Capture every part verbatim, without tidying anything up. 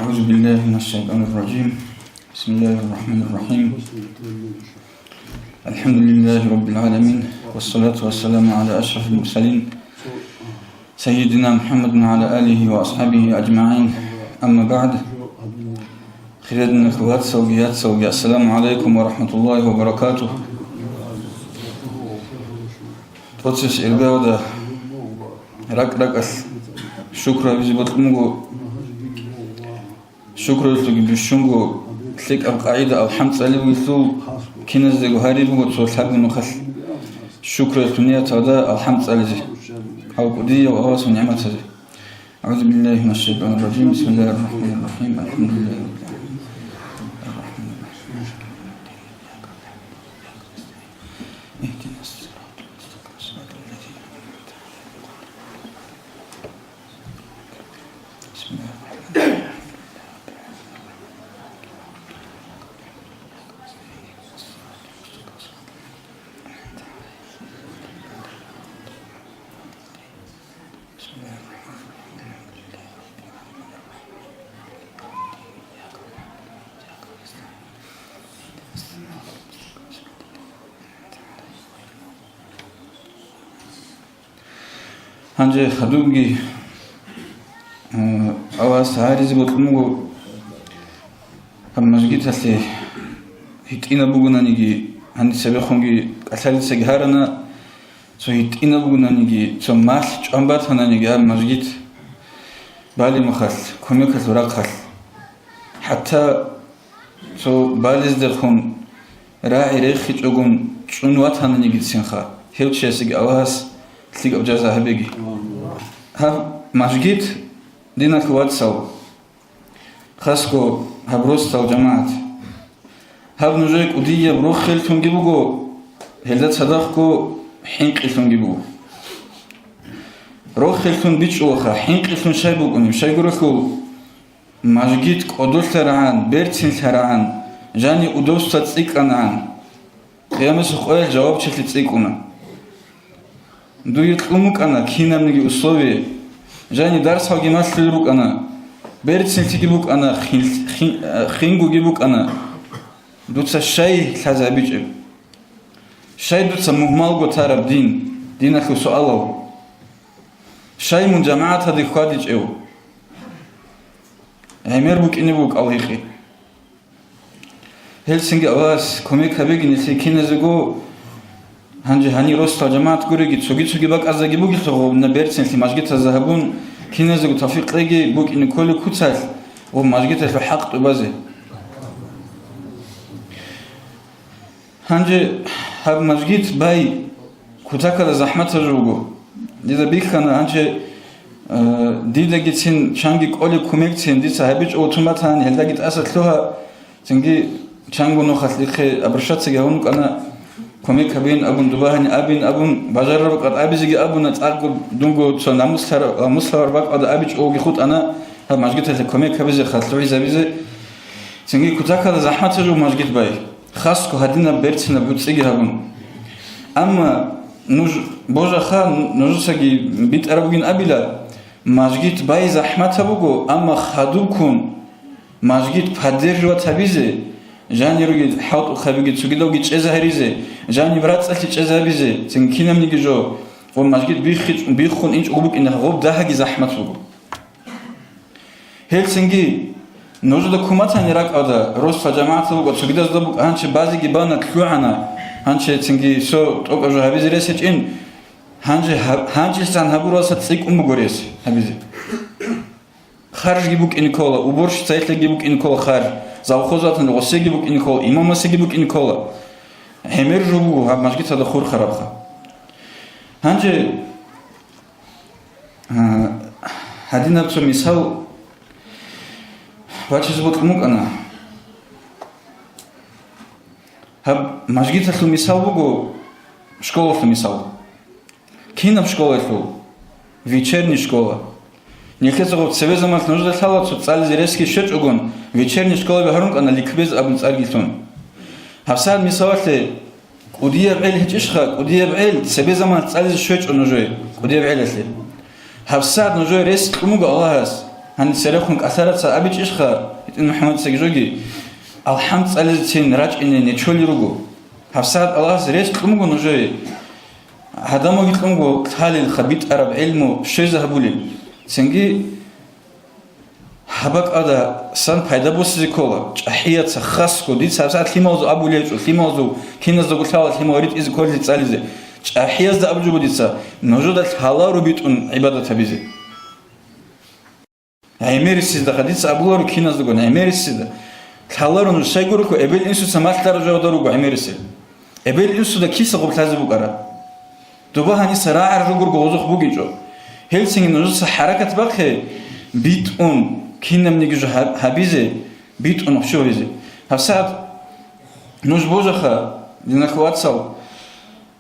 أعوذ بالله من الشيطان الرجيم. بسم الله الرحمن الرحيم. الحمد لله رب العالمين، والصلاة والسلام على أشرف المرسلين سيدنا محمد وعلى آله وأصحابه أجمعين. أما بعد. Хириял диналъул вацалги яцалги, ассаламу гӀалайкум ва рахӀматуллагьи ва баракатугь. ТӀоцес иргаялда ракӀ-ракӀалъ шукру гьабизе бокьун буго. Шукруялъулги бищунго лъикӀаб къагӀида алхӀам цӀалев вугелъул, киназдаго гьариб буго цо лъабго нухалъ шукруялъул нияталда алхӀам цӀализе. Гьав кӀудияв Аллагьасул нигӀматазе. أعوذ بالله من الشيطان الرجيم. بسم الله الرحمن الرحيم. الحمد لله رب العالمين. الرحمن الرحيم. اهدنا الصراط المستقيم. صراط الذين أنعمت عليهم. بسم الله الرحمن الرحيم. بسم الله الرحمن الرحيم. الحمد لله رب العالمين. الرحمن الرحيم. إياك نعبد وإياك نستعين. اهدنا الصراط المستقيم. صراط الذين أنعمت عليهم. Гьанже хадубги, э, Аллагьас гьаризе бокьун буго, гьаб мажгиталъе гьитӀинаб бугонаниги, гьаниб цебехунги кӀалъалицаги гьарана, цо гьитӀинаб бугонаниги, цо малъ чӀван батананиги гьаб мажгит балеб мехалъ, кумекалъул рахъалъ. ХӀатта цо балездехун рагӀи рехичӀогун чӀун ватананигицинха, гьев чиясеги Аллагьас лъикӀаб жаза гьабеги. Гьаб мажгит, диналъул вацал, хасго гьаб росдал жамагӀат, гьаб нужее кӀудияб рохеллъунги буго, гьелда цадахъго хӀинкъилъунги буго. Рохеллъун бичӀчӀулаха, хӀинкъилъун щай букӀунеб, щайгурелъул, мажгит кӀодолъарагӀан, берцинлъарагӀан, жани удобство цӀикӀкӀанагӀан, Къиямасул къоялъ жавабчилъи цӀикӀкӀуна. Дуе кьун букӀана кинабниги условие, жани дарсалги малъулел рукӀана, берцинлъиги букӀана, хин-, хин-, хингоги букӀана. Дуца щай лъазабичӀеб? Щай дуца мугьмалго тараб дин, диналъул суалал? Щай мун жамагӀаталде хьвадичӀев? ГӀемер букӀине буго кӀал гьикъи. Гьелцинги Аллагьас кумек гьабеги нилъее киназего, гьанже гьанир росдал жамагӀат гуреги, цоги-цоги бакӀаздаги бугелъул гъоб, на берцинлъи мажгитазда гьабун, киназего тавфикъ кьеги, букӀине кколеб куцалъ ва мажгиталъул хӀакъ тӀубазе. Гьанже гьаб мажгит бай кутакалда захӀматаб жо буго. Дида бихьана, гьанже, э, дидагицин чанги кӀолеб кумекцин дица гьабичӀого тун батани, гьелдаги тӀаса лъугьа, цинги чанго нухалъ ихъе обращаться гьавун вукӀана, кумек гьабин абун, дуба гьани абин абун, бажарараб къад абизеги абуна, цӀакъго дунго цо намуслъар-, намуслъараб бакӀалда абичӀогоги хутӀана, гьаб мажгиталъе кумек гьабизе, хъалъугӀизабизе. Цинги кутакалда захӀматаб жо мажгит бай. Хасго гьадинаб берцинаб гуцӀиги гьабун. Амма нуж божаха, нужецаги битӀараб бугин абила, мажгит бай захӀматаб буго, амма хадубккун мажгит поддерживать гьабизе, жанируги хӀалтӀухъабиги цогидалги чӀезе гьаризе, жаниб рацӀцӀалъи чӀезе гьабизе, цин кинабниги жо, ва мажгит биххи-, биххун инчӀого букӀине гъоб дагьаги захӀмат буго. Гьелцинги нужеда куматани ракӀалда, росла жамагӀатал букӀа, цогидазда букӀа, гьанчи базеги бана, лъугӀана, гьанчи цинги цо тӀокӀаб жо гьабизе рес гьечӀин, гьанже гьаб-, гьанчилъан гьабуралса цӀикӀкӀун буго рес гьабизе. Харжги букӀине ккола, уборщицайилъаги букӀине ккола харж, завхоз ватани гъосеги букӀине ккола, имамасеги букӀине ккола. ГӀемер жо буго гьаб мажгиталда хурхарабха. Гьанже А, гьадинаб цо мисал бачизе бокьун букӀана. Гьаб мажгиталъул мисал буго, школалъул мисал. Кинаб школалъул? Вечерний школа. Нилъеца гъоб цебе заман нужеда лъала цо цӀализе ресги щвечӀогун, вечерний школаби гьарун кӀана ликбез абун цӀарги лъун. Гьабсагьат мисалалъе, кӀудияб гӀел гьечӀищха, кӀудияб гӀел, цебе заман цӀализе щвечӀо нужее, кӀудияб гӀелалъе. Гьабсагьат нужее рес кьун буго Аллагьас, Гьаниб церехун кӀалъараца абичӀищха, гьитӀин МухӀаммадицаги жоги, алхӀам цӀализецин рачӀине нечолел руго. ГьабсагӀат Аллагьас рес кьун буго нужее. Гьадамалги кьун буго лъалел хабитӀараб гӀелму щвезе гьабулел. Цинги гьаб бакӀалда сан пайда босизе ккола, чӀахӀияца хасго, дица гьабсагӀат лъималазул абулеб гьечӀо, лъималазул киназдаго лъала лъимал ритӀизе кколел цӀализе. ЧӀахӀиязда абулеб буго дица, нужеда лъаларо битӀун гӀибадат гьабизе. ГӀемерисезда, дица абуларо киназдаго, гӀемерисезда. Лъаларо нуж, щайгурелъул эбел-инсуца малъараб жавадар руго гӀемерисел. Эбел-инсуда киса гъоб лъазе букӀараб? Доба гьаниса рагӀараб жо гурго гъозухъ бугинчӀо. Гьелцинги нужеца хӀаракат бахъе, битӀун кинабниги жо гьаб-, гьабизе, битӀун щвезе. ГьабсагӀат нуж божаха, диналъул вацал,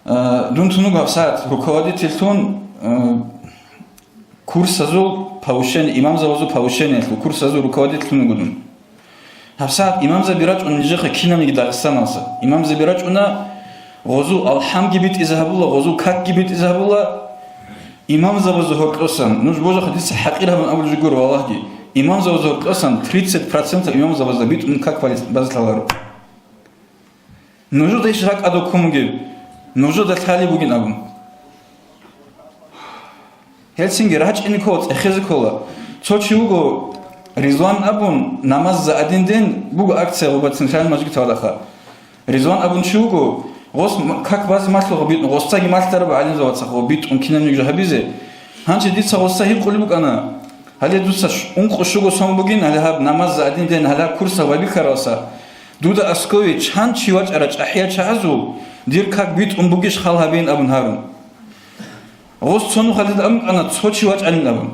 э, дун тун вуго гьабсагӀат руководительлъун, э, курсазул повышение, имамзабазул повышениялъул курсазул руководительлъун вуго дун. ГьабсагӀат имамзаби рачӀун нижеха кинабниги Дагъистаналдаса. Имамзаби рачӀуна, гъозул алхӀамги битӀизе гьабула, гъозул какги битӀизе гьабула. Имамзабазул гьоркьосан, нуж божаха, дица хӀакъир гьабун абулеб жо гуро, валлагьги, имамзабазул гьоркьосан тридцать процентов имамзабазда битӀун как базе лъаларо. Нужеда иш ракӀалда ккун бугеб, нужеда лъалеб бугин абун. Гьелцинги рачӀине ккола, цӀехезе ккола. Цо чи вуго, Ризван абун, «Намаз за один день» буго акция гъоба Центральный мажгиталдаха. Ризван абун чи вуго, гъос м-, как базе малъула битӀун, гъосцаги малъараб гӀалимзабацаха гъоб битӀун кинабниги жо гьабизе. Гьанже дица гъосда гьикъулеб букӀана, гьале дуца ш-, ункъо щуго сон бугин, гьале гьаб «Намаз за один день», гьале гьаб курсалъ байбихьаралдаса, дуда аскӀове чан чи вачӀарал чӀахӀиял чагӀазул дир как битӀун бугищ хал гьабеян абун гьарун. Гъос цо нухалъ дида абун букӀана цо чи вачӀанин абун.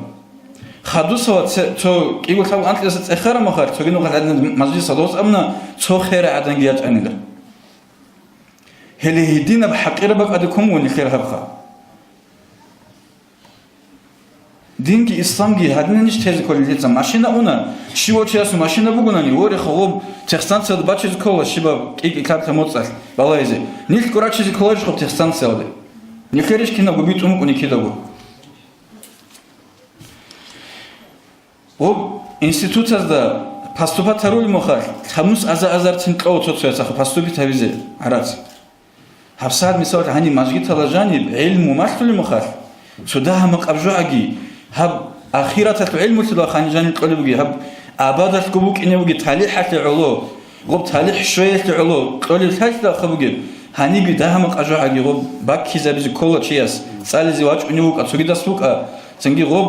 Хадусала це-, цо кӀиго-лъабго анкьидаса цӀехараб мехалъ, цоги нухалъ гьадинаб мажлисалда гъос абуна цо херай гӀаданги ячӀанила. Гьеле гьединаб хӀакъираб бакӀалде ккун буго нилъер гьабха. Динги исламги гьадинанищ тезе кколел дица? Машина уна, щивав чиясул машина бугонани, вореха, гъоб техстанциялда бачизе ккола щибаб кӀикӀи-лъабго моцӀалъ балагьизе. Нилъго рачизе кколарищ гъоб техстанциялде? Нилъерищ кинабго битӀун букӀуни кидаго? Гъоб институтазда поступать гьарулеб мехалъ, лъабнус аза-азарцин кьола цо-цоясаха поступить гьабизе гӀарац. ГьабсагӀат, мисалалъе, гьаниб мажгиталда жаниб гӀелму малъулеб мехалъ, цо дагьа-макъаб жогӀаги, гьаб ахираталъул гӀелмулъидал гьаниб жаниб кьолеб бугеб, гьаб абадалъго букӀине бугеб талихӀалъе гӀоло, гъоб талихӀ щвеялъе гӀоло кьолеб лъалъидалха бугеб, гьанибги дагьа-макъаб жогӀаги гъоб баккизабизе ккола чияс, цӀализе вачӀунев вукӀа, цогидас вукӀа, цинги гъоб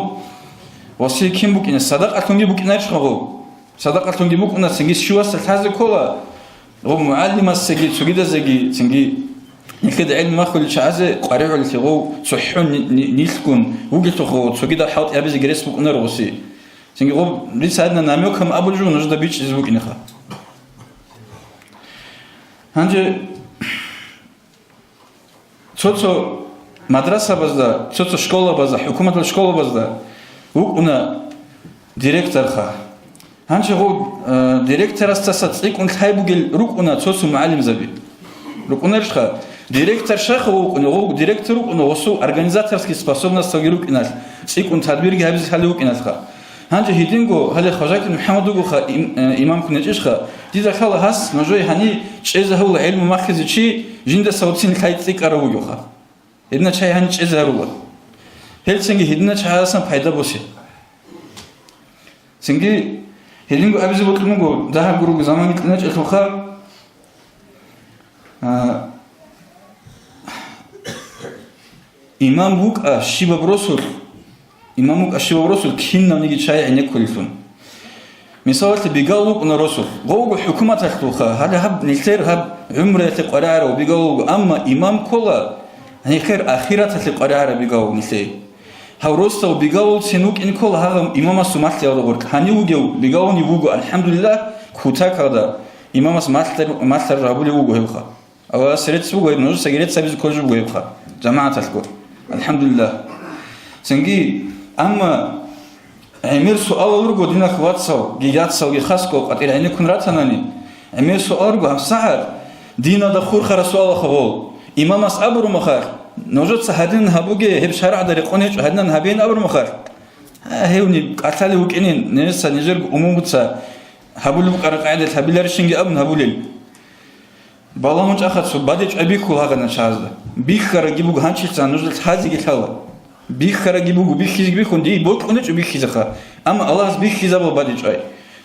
васил кин букӀине, садакъалъунги букӀинарищха гъоб? Садакъалъунги букӀуна, цинги щивасда лъазе ккола, гъоб мугӀалимасеги, цогидазеги, цинги нилъеда гӀелму махулел чагӀазе къваригӀулелъе гъов цохӀо ни-, ни-, нилъгун вугелъулха, цогидал хӀалтӀи гьабизеги рес букӀунаро гъоси. Цинги гъоб дица гьадинаб намёкан абулеб жо нужеда бичӀчӀизе букӀинеха. Гьанже цо-цо мадрасабазда, цо-цо школабазда, хӀукуматалъул школабазда вукӀуна директорха. Гьанже гъов, э, директорасдаса цӀикӀкӀун лъай бугел рукӀуна цо-цо мугӀалимзаби. РукӀунарищха? Директор щайха вукӀуна, гъов директор вукӀуна, гъосул организаторский способносталги рукӀиналъ, цӀикӀкӀун тадбирги гьабизе лъалев вукӀиналъха. Гьанже гьединго, гьале Хважаев МухӀаммад вугоха, им-, э, имам ккун гьечӀищха, дида лъала гьас нужее гьаниб чӀезе гьавула гӀелму махизе чи жиндаса гьоцин лъай цӀикӀкӀарав вугевха. Гьедина чагӀи гьаниб чӀезе гьарула. Гьелцинги гьедина чагӀаздасан пайда босе. Цинги гьединго абизе бокьун буго, дагьаб гуруго заманги кьиначӀелъулха, а, имам вукӀа щибаб росулъ, имам вукӀа щибаб росулъ кинавниги чагӀи гӀенеккулелъун. Мисалалъе, бигал вукӀуна росулъ, гъовго хӀукуматалъулха, гьале гьаб нилъер гьаб гӀумруялъе къваригӀарав бигал вуго, амма имам ккола нилъер ахираталъе къваригӀараб бигал нилъее. Гьав росдав бигавулцин вукӀин ккола гьагъав имамасул малъиялда гъоркь. Гьанив вугев бигавунив вуго, алхӀамдулиллагь, кутакалда имамас малъар-, малъараб гьабулев вуго гьевха. Аллагьас рецц буго гьеб, нужецаги рецц гьабизе кколеб жо буго гьебха, жамагӀаталъго. АлхӀамдулиллагь. Цинги, амма гӀемер суалал руго, динахъ вацал, гигацалги хасго къватӀир гӀенеккун ратанани, гӀемер суал руго гьабсагӀат, диналда хурхараб суалаха гъол. Имамас абурумахар, нужеца гьадин гьабуге, гьеб шаргӀалда рекъон гьечӀо, гьадинан гьабейин абурумахар. А, гьевни кӀалъалев вукӀинин, нижеца нижерго умумуца гьабулеб букӀараб къагӀидалъ гьабиларищинги абун гьабулел. Балагьун чӀахъацу бадиб чӀвай бихьул гьагъана чагӀазда. Бихьараги буго гьанчилъан нужда лъазеги лъала. Бихьараги буго, бихьизеги бихьун, дие бокьунечӀо бихьизеха. Амма Аллагьас бихьизабула бадиб чӀвай.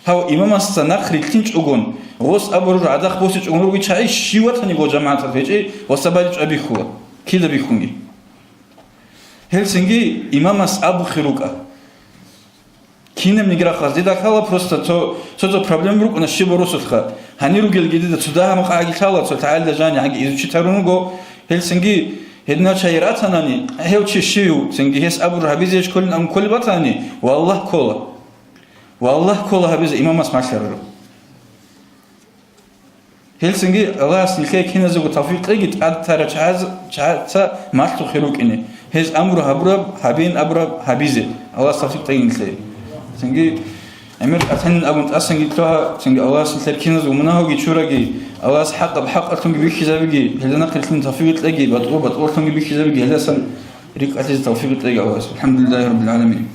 Гьав имамасда нахъ рилълъинчӀогон, гъос абураб гӀадахъ босичӀогон ругел чагӀи щив ватаниго жамагӀаталъ гьечӀей, гъосда бадиб чӀвай бихьула. Кида бихьунги. Гьелцинги имамас абухъе рукӀа. Кинабниги рахъалъ дида лъала просто цо, цо-цо проблема рукӀуна щиб борусулъха. Гьанир ругелги дида цо дагьаб къагӀиги лъала, цо лъагӀалда жани гьаги изучить гьарун руго. Гьелцинги гьединав чагӀи ратанани, гьев чи щив, цинги гьес абур гьабизе кколин абун кколеб батани, валлагь ккола. Валлагь ккола гьабизе имамас малъарару. Гьелцинги Аллагьас нилъее киназего тавфикъ кьеги, тӀад тарав чагӀаз-, чагӀаца малъухъе рукӀине, гьез амру гьабураб, гьабеян абураб гьабизе. Аллагьас тавфикъ кьеги нилъее. Цинги гӀемер къатанин абун тӀасанги лъугьа, цинги Аллагьас нилъер киназего мунагьалги чураги, Аллагьас хӀакъаб хӀакъалъунги бихьизабиги, гьелда нахъ рилълъин тавфикъ кьеги, батӀур батӀурлъунги бихьизабиги, гьелдасан рикӀкӀалъизе тавфикъ кьеги Аллагьас. АлхӀамдулиллагьи раббил гӀаламин.